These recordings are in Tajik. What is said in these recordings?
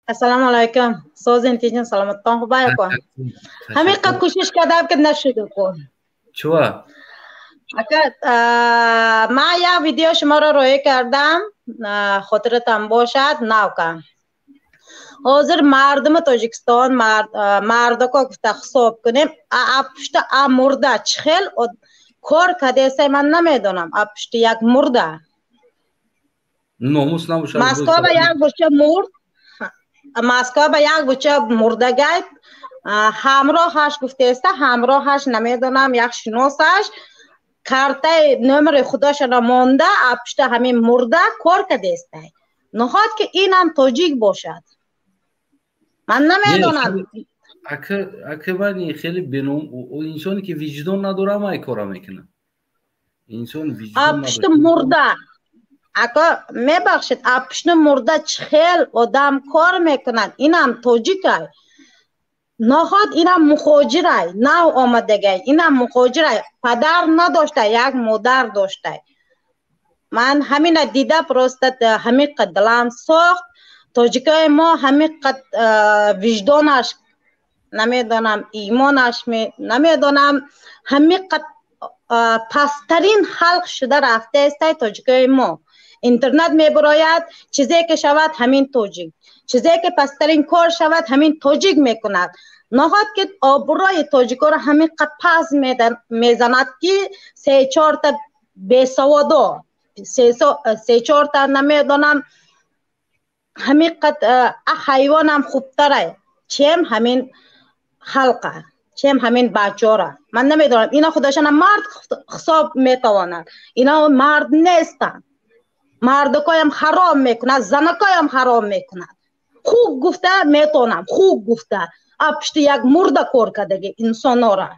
Ассалому алайкум. Созин, тинҷин, саломаттон, хубай ко. Ҳамиқа кӯшиш кардам, ки нашуд ко. Чува? Ака, ман як видео шуморо роя кардам, хотиратам бошад, навка. Ҳозир мардуми Тоҷикистон, мардако гуфта ҳисоб кунем, а пушта а мурда чӣ хел кор кардесай, ман намедонам, а пушти як мурда. Номус набошад. Москва ба як буча мурд, Москва ба як буча мурдагай ҳамроҳаш гуфтеста, ҳамроҳаш намедонам, як шиносаш картаи номери худошона монда, а пушта ҳамин мурда кор кардестай. Нохоҳад ки инам тоҷик бошад. Ман намедонам. Ака, вани хеле беном, инсоне ки виҷдон надора, ай кора мекунад. Инсон виҷдон. А пушти мурда, ака, мебахшед, а пушти мурда чӣ хел одам кор мекунад? Инам тоҷикай. Нохоҳад инам мухоҷирай, нав омадагай, инам мухоҷирай, падар надошта, як модар доштай. Ман ҳамина дида, просто ҳамиқа дилам сохт. Тоҷикои мо ҳамиқа виҷдонаш, намедонам, имонаш, намедонам, ҳамиқа пасттарин халқ шуда рафтаестай тоҷикои мо. Интернет мебурояд, чизе ки шавад, ҳамин тоҷик, чизе ки пасттарин кор шавад, ҳамин тоҷик мекунад. Нохоҳад ки обрӯи тоҷикоро ҳамиқа пас мезанад, ки се чорта бесаводо, се чорта, намедонам, ҳамиқа ҳайвонам хубтарай, чем ҳамин халқа, чем ҳамин бачора. Ман намедонам, ина худошона мард ҳисоб метавонад. Ина мард нестанд. Мардакоям ҳаром мекунад, занакоям ҳаром мекунад. Хуб гуфта метавонам, хуб гуфта, а пушти як мурда кор кардаги инсонора.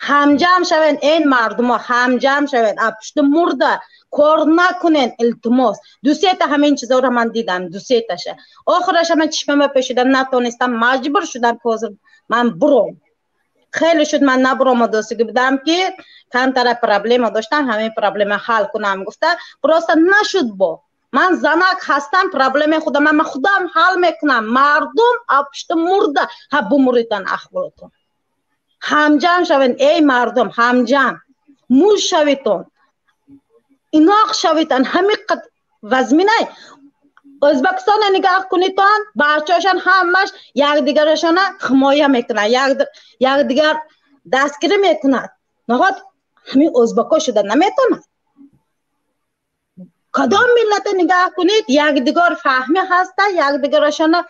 Ҳамҷам шавен, эн мардумо, ҳамҷам шавен, а пушти мурда кор накунен, илтимос. Ду сета ҳамин чизоро ман дидам, ду сеташа. Охираша ман чишмама пӯшидам, натонистам, маҷбур шудам, ки ҳозир ман буром. Хеле шуд, ман набуромадосиги будам, ки камтара проблема доштам, ҳамин проблема ҳал кунам гуфта, просто нашуд. Бо ман занак ҳастам, проблемаи худам ман худам ҳал мекунам. Мардум, а пушти мурда ҳа бумуритан ахборотон. Ҳамҷам шавед, эй мардум, ҳамҷам муж шавитон, иноқ шавитан. Ҳамиқат вазминай. Ӯзбекистона нигоҳ кунитон, бачаошон ҳамаш якдигарашона ҳимоя мекунад, якдигар дастгирӣ мекунад. Нохоҳад ҳамин ӯзбако шуда наметавонад. Кадом миллата нигоҳ кунед, якдигар фаҳмӣ ҳаста, якдигарашона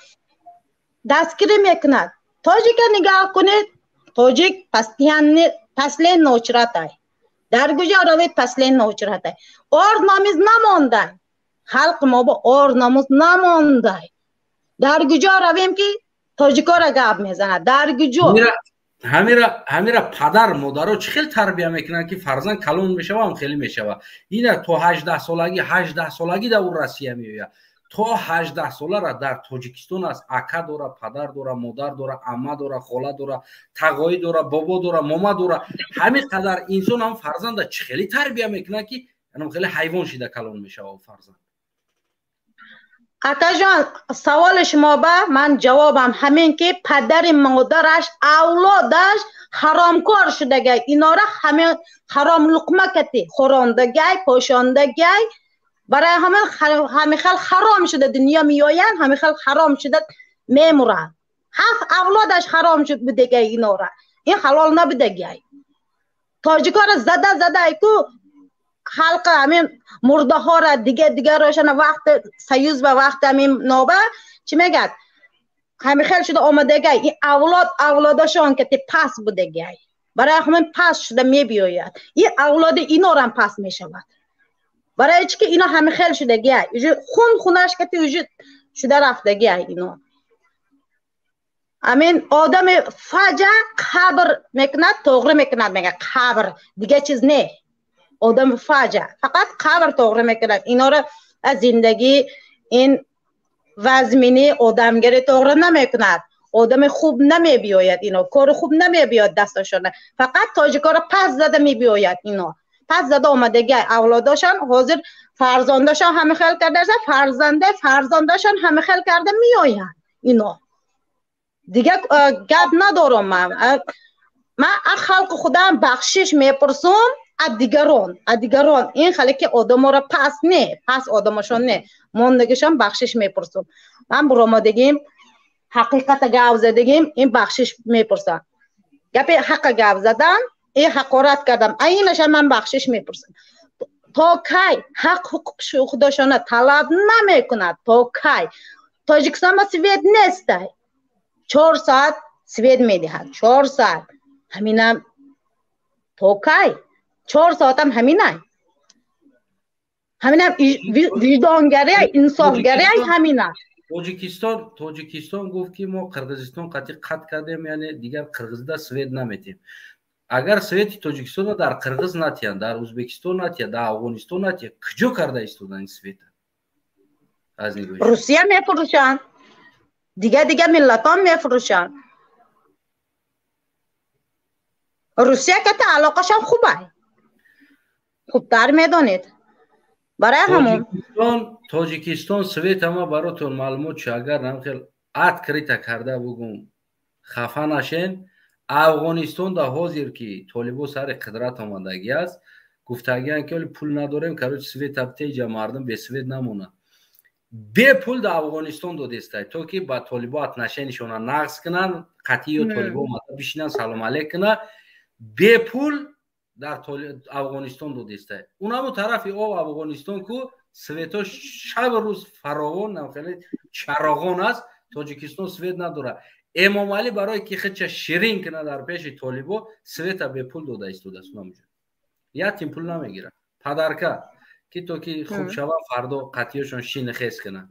дастгирӣ мекунад. Тоҷика нигоҳ кунед, тоҷик постоянно последний очередь ай. Дар куҷо равед, последний очередь ай. Ор номус намондай, халқи мо бо ор номус намондай. Дар куҷо равем, ки тоҷикора гап мезанад? Дар куҷо? Ҳамира падар модаро чӣ хел тарбия мекунанд, ки фарзанд калон мешава, ҳам хеле мешава. Ина то 18 солагӣ, 18 солагӣ дар ӯ Россия меояд, то 18 солара дар Тоҷикистон аст. Ака дора, падар дора, модар дора, амма дора, хола дора, тағоӣ дора, бобо дора, мома дора. Ҳамин қадар инсон ҳам фарзанда чӣ хеле тарбия мекунад, ки хеле ҳайвон шида калон мешава фарзанд? Акаҷон, саволи шумо ба ман ҷавобам ҳамин, ки падари модараш, авлодаш ҳаромкор шудагай, инора ҳамин ҳаром луқма кати хӯрондагай, пошондагай. Барои ҳамин ҳамин хел ҳаром шуда дунё меоянд, ҳамин хел ҳаром шуда мемуранд. Ҳафт авлодаш ҳаром шуд будагай, инора ин ҳалол набудагай. Тоҷикора зада задай ку халқа, ҳамин мурдаҳоро, дига дигарошана вақти союз ба вақти ҳамин ноба чӣ мегӯяд, ҳамин хел шуда омадагай. Ин авлод авлодашон кати пас будагай, барои ҳамин пас шуда мебиёяд. Ин авлоди инорам пас мешавад. Барои чӣ ки ино ҳамин хел шудагиай, уже хун хунаш кати уже шуда рафтагиай ино. Ҳамин одами фаҷа қабр мекунад, тоғрӣ мекунад, мега қабр, дига чиз не. Одами фаҷа фақат қабр тоғрӣ мекунад. Инора аз зиндагӣ ин вазмини одамгари тоғрӣ намекунад, одами хуб намебиёяд, ино кори хуб намебиёяд дасташона. Фақат тоҷикоро пас зада мебиёяд, ино пас зада омадагиай. Авлодошон ҳозир фарзандашон ҳама хел карда, фарзандаи фарзандашон ҳама хел карда меоянд. Ино дига гап надорам. Ман аз халқи худам бахшиш мепурсам, аз дигарон, аз дигарон ин хеле ки одаморо пас не, пас одамошон не, мондагишон бахшиш мепурсам. Ман буромадагим, ҳақиқата гап задагим, ин бахшиш мепурсам. Гапи ҳаққа гап задам, ин ҳақорат кардам, айнаша ман бахшиш мепурсам. То кай ҳақ ҳуқуқ худошона талаб намекунад? То кай? Тоҷикистон ба свет нестай, 4 соат свет медиҳад, 4 соат. Ҳаминам то кай? 4 соатам ҳаминай, ҳаминам виҷдонгария, инсофгария ҳамина. Тоҷикистон гуфт, ки мо Қирғизистон қатъи қатъ кардем, яъне дигар Қирғизда свет наметем. Агар свети Тоҷикистонро дар Қирғиз натиҳанд, дар Ӯзбекистон натиҳанд, дар Афғонистон натиҳанд, куҷо карда истодан ин света? Аз нигоҳи Русия мефурӯшанд, дига миллатон мефурӯшанд. Русия ката алоқашон хубай, хубтар медонед. Барои ҳамон Тоҷикистон свет ама баротон маълумот чи, агар намхел открыто карда бугум, хафа нашен. Афғонистон да ҳозир ки толибо сари қудрат омадагӣ аст, гуфтагиан ки оли пул надорем, короче, свет абтеҷа мардум бесвет намонад. Бепул да Афғонистон додестай, то ки ба толибо отношенияшона нағз кунанд, қатъиё толибо омада бишинанд, салом алейк кунанд. Бепул дар Афғонистон додестай. Унаму тарафи об Афғонистон ку свето шабу рӯз фаровон, хеле чароғон аст. Тоҷикистон свет надорад. Эмомалӣ барое ки худша ширин кунад дар пеши толибо, света бепул дода истодааст. Унамуҷо як тим пул намегирад, падарка ки то ки хуб шаванд, фардо қатъиёшон шини хез кунанд.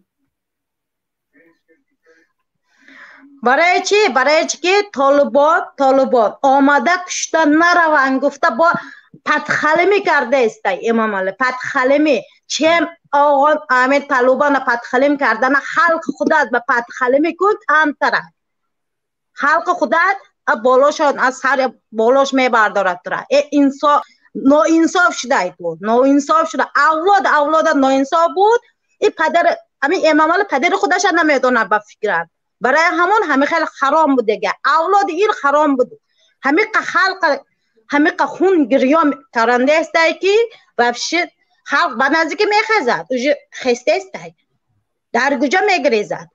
Барои чӣ? Барои чӣ ки толибон омада кушта нараванд гуфта бо падхалимӣ кардаистай Эмомалӣ, падхалимӣ. Чем оғон амин толибона падхалим кардана, халқи худат ба падхалимӣ кун, камтара. Халқи худат болошон аз сари болош мебардорад тура. Э инсоф, ноинсоф шудай ту, ноинсоф шуда. Авлод авлода ноинсоф буд. И падар ҳамин Эмомалӣ падари худаша намедонад ба фикрам. Барои ҳамон ҳамин хеле ҳаром буд дига. Авлоди ин ҳаром буд. Ҳамиқа халқ, ҳамиқа хун гирён карандаестай ки вообще халқ ба наздикӣ мехезад, уже хестестай. Дар куҷо мегирезад?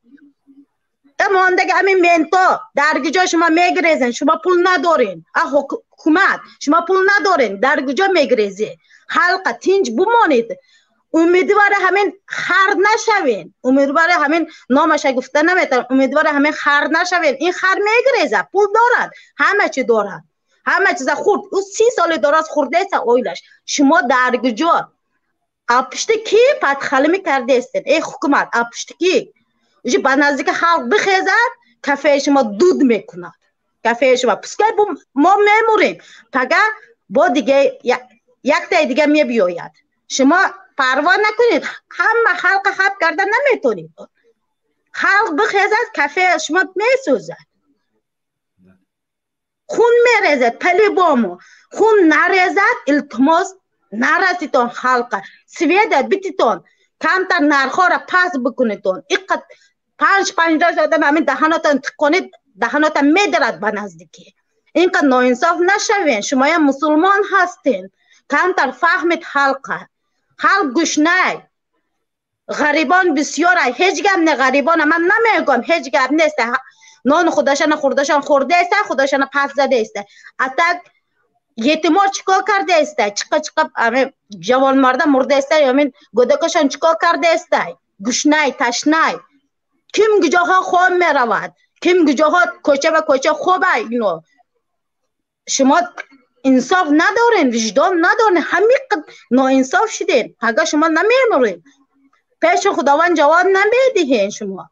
Мондаги ҳамин менто дар куҷо шумо мегирезен? Шумо пул надорен. А ҳукумат, шумо пул надорен, дар куҷо мегирезед? Халқа тинҷ бимонед. Умедвори ҳамин хар нашавен. Умедвори ҳамин номаша гуфта наметавонам. Умедвори ҳамин хар нашавен. Ин хар мегирезад, пул дорад, ҳама чи дорад, ҳама чиза хурд. Ӯ 30 соли дорад, хурдеса оилаш. Шумо дар куҷо? Апушти ки падхалимӣ кардаестед? Эй ҳукумат, апушти ки? Уже ба наздики халқ бихезад, кафеи шумо дуд мекунад. Кафеи шумо пускай мо мемурем, пага бо дига яктаи дига мебиёяд. Шумо парво накунед, ҳама халқа хаб карда наметонед. Халқ бихезад, кафеи шумо месӯзад, хун мерезад. По-любому хун нарезад, илтимос, нараситон халқа. Света бититон, камтар нархҳоро паст бикунедон. Иққа 5-5 одам ҳамин даҳанотон тиқонед, даҳанотон медарад ба наздикӣ. Инқа ноинсоф нашавен, шумоям мусулмон ҳастен. Камтар фаҳмед халқа. Халқ гушнай, ғарибон бисёрай. Ҳеҷ гап не, ғарибона ман намегӯям, ҳеҷ гап нест. Нони худашона хурдашон хӯрдаеста, худашона пас задаеста. А так етимо чикор кардаеста? Чиқа чиқа ами ҷавонмарда мурдаеста, ами гӯдакашон чикор кардаеста? Гушнай, ташнай. Ким куҷоҳо хоб меравад, ким куҷоҳо кӯча ба кӯча хобай ино. Шумо инсоф надорен, виҷдон надорен, ҳамин ноинсоф шуден. Пага шумо намемурен, пеши Худованд ҷавоб намедиҳен шумо.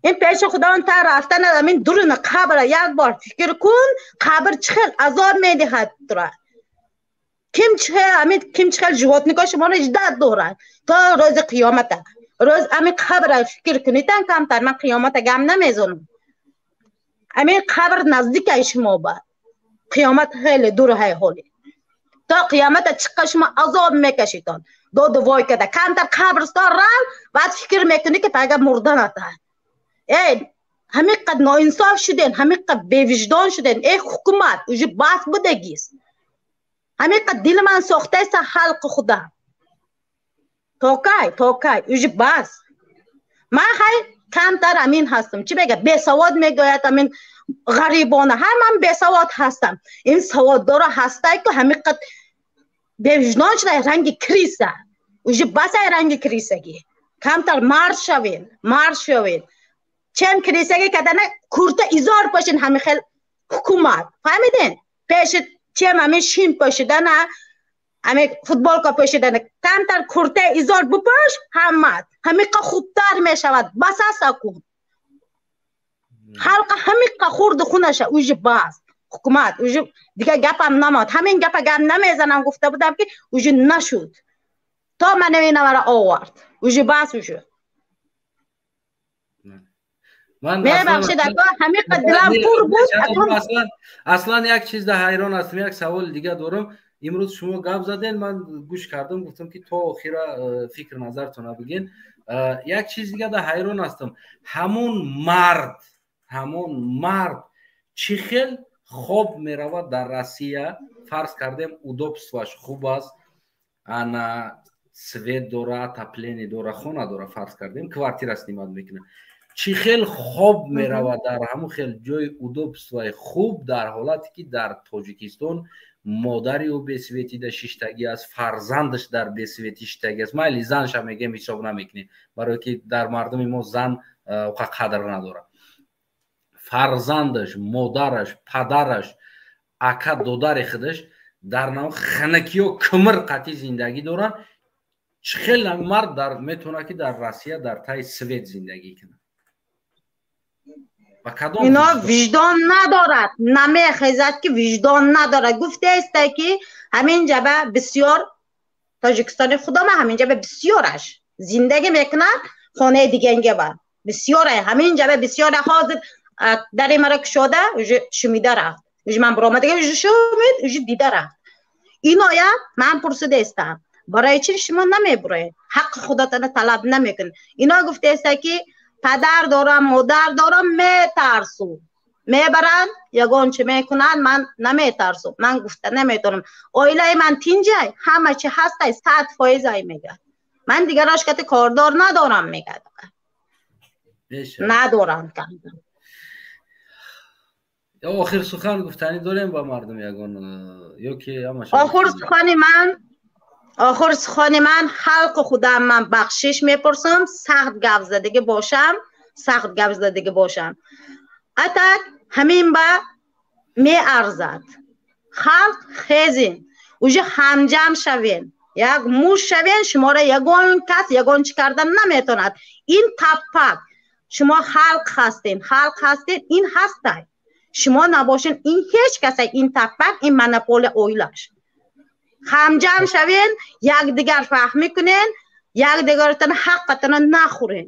Ин пеши Худованд та рафтан ҳамин дуруна қабра як бор фикр кун, қабр чӣ хел азоб медиҳад тура. Ким чӣ хел ҳамин, ким чӣ хел животнико шуморо ждат дорад то рӯзи қиёмата. Рӯз ҳамин қабра фикр кунитан камтар, ман қиёмата гам намезанам. Ҳамин қабр наздикай шумо ба. Қиёмат хеле дур ҳай ҳоли. То қиёмата чиққа шумо азоб мекашитон. Доду вой када. Камтар қабристон рав, баъд фикр мекунӣ ки пага мурданата. Эй, ҳамиқад ноинсоф шуден, ҳамиқад бевиҷдон шуден. Эй ҳукумат, уже бас будагист. Ҳамиқад дили ман сохтаиста халқи худам. То кай, уже бас. Ман хай камтар амин ҳастам. Чӣ мега? Бесавод мегӯяд амин ғарибона. Ҳа, ман бесавод ҳастам. Ин саводдора ҳастай ку ҳамиқад бевиҷдон шуда, ранги крыса. Уже басай ранги крыса гӣ. Камтар мард шавен, мард шавен. Чем крыса гӣ кадана курта изор пошин ҳами хел ҳукумат. Фаҳмиден? Пеши чем ҳамин шин пошидана, ҳами футболка пошидана, камтар курта изор бипош, ҳамат. Ҳамиқа хубтар мешавад. Бас аст акун. Халқа ҳамиқа хурду хунаша, уже бас. Ҳукумат, уже дигар гапам намонд. Ҳамин гапа гап намезанам гуфта будам ки уже нашуд. То ман инавара овард. Уже бас уже. Мебахшед ака, ҳамиқа дилам пур буд. Аслан як чиз да ҳайрон ҳастам, як саволи дига дорам. Имрӯз шумо гап заден, ман гӯш кардам, гуфтам ки то охира фикр назартона бигин. Як чиз дига да ҳайрон ҳастам. Ҳамон мард чӣ хел хоб меравад дар Россия? Фарз кардем, удобство аш хуб аст, ана свет дора, отопление дора, хона дора, фарз кардем, квартира снимать мекунад. Чӣ хел хоб меравад дар ҳамон хел ҷои удобство и хуб, дар ҳолате ки дар Тоҷикистон модари ӯ бесвет ида шиштагӣ аст, фарзандаш дар бесветӣ шиштагӣ аст? Майли, занша мегем, ҳисоб намекунем, барое ки дар мардуми мо зан уқа қадр надорад. Фарзандаш, модараш, падараш, ака, додари худаш дар нав ханакиё кимир қатъи зиндагӣ доранд. Чӣ хел мард дар метавонад ки дар Россия дар таи свет зиндагӣ кунад? Ино виҷдон надорад, намехезад ки виҷдон надорад. Гуфтаесте ки ҳамин ҷаба бисёр тоҷикистони худома, ҳамин ҷаба бисёраш зиндагӣ мекунад, хонаи диганга ба бисёре, ҳамин ҷаба бисёре. Ҳозир дари мара кушода, уже шумида рафт. Уже ман биромадага, уже шумид, уже дида рафт. Иноя ман пурсидаестам: барои чи шумо намебуроед, ҳаққи худотона талаб намекунед? Ино гуфтаеста ки падар дорам, модар дорам, метарсу, мебаранд, ягон чи мекунанд, ман наметарсум, ман гуфта наметавонам, оилаи ман тинҷай, ҳама чи ҳастай, 100%-ай, мегӯяд. Ман дигарош кати кордор надорам, мегӯяд, надорам. Охир сухан гуфтанӣ дорем ба мардум ягон ё ки ҳамаш? Охир сухани ман, халқи худам, ман бахшиш мепурсам, сахт гап задагӣ бошам, сахт гап задагӣ бошам. Атак ҳамин ба меарзад. Халқ, хезин, уже ҳамҷам шавен, як муш шавен, шуморо ягон кас ягон чӣ кардан наметавонад. Ин таппак, шумо халқ ҳастен, халқ ҳастен, ин ҳастай. Шумо набошен, ин ҳеҷ каса, ин таппак, ин монополия оилаш. Ҳамҷам шавен, якдигар фаҳмӣ кунен, якдигаратон ҳаққатона нахӯрен,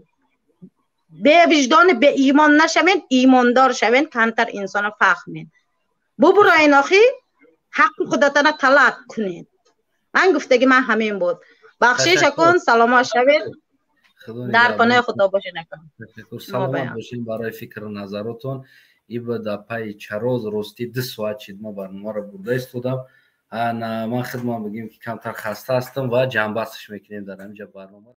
бевиҷдони беимон нашавен, имондор шавен, камтар инсона фаҳмен, бубуроен, охи ҳаққи худатона талаб кунен. Ман гуфтаги ман ҳамин буд. Бахшиш акун, саломат шавед, дар паноҳи Худо бошед акун. Саломат бошед барои фикру назаротон. Иба да пайи чароз ростӣ 2 соат шид ма барномаро бурда истодам. Ман хидмат бигем ки камтар хаста ҳастам ва ҷамъбастш мекунем дар ҳаминҷа барнома.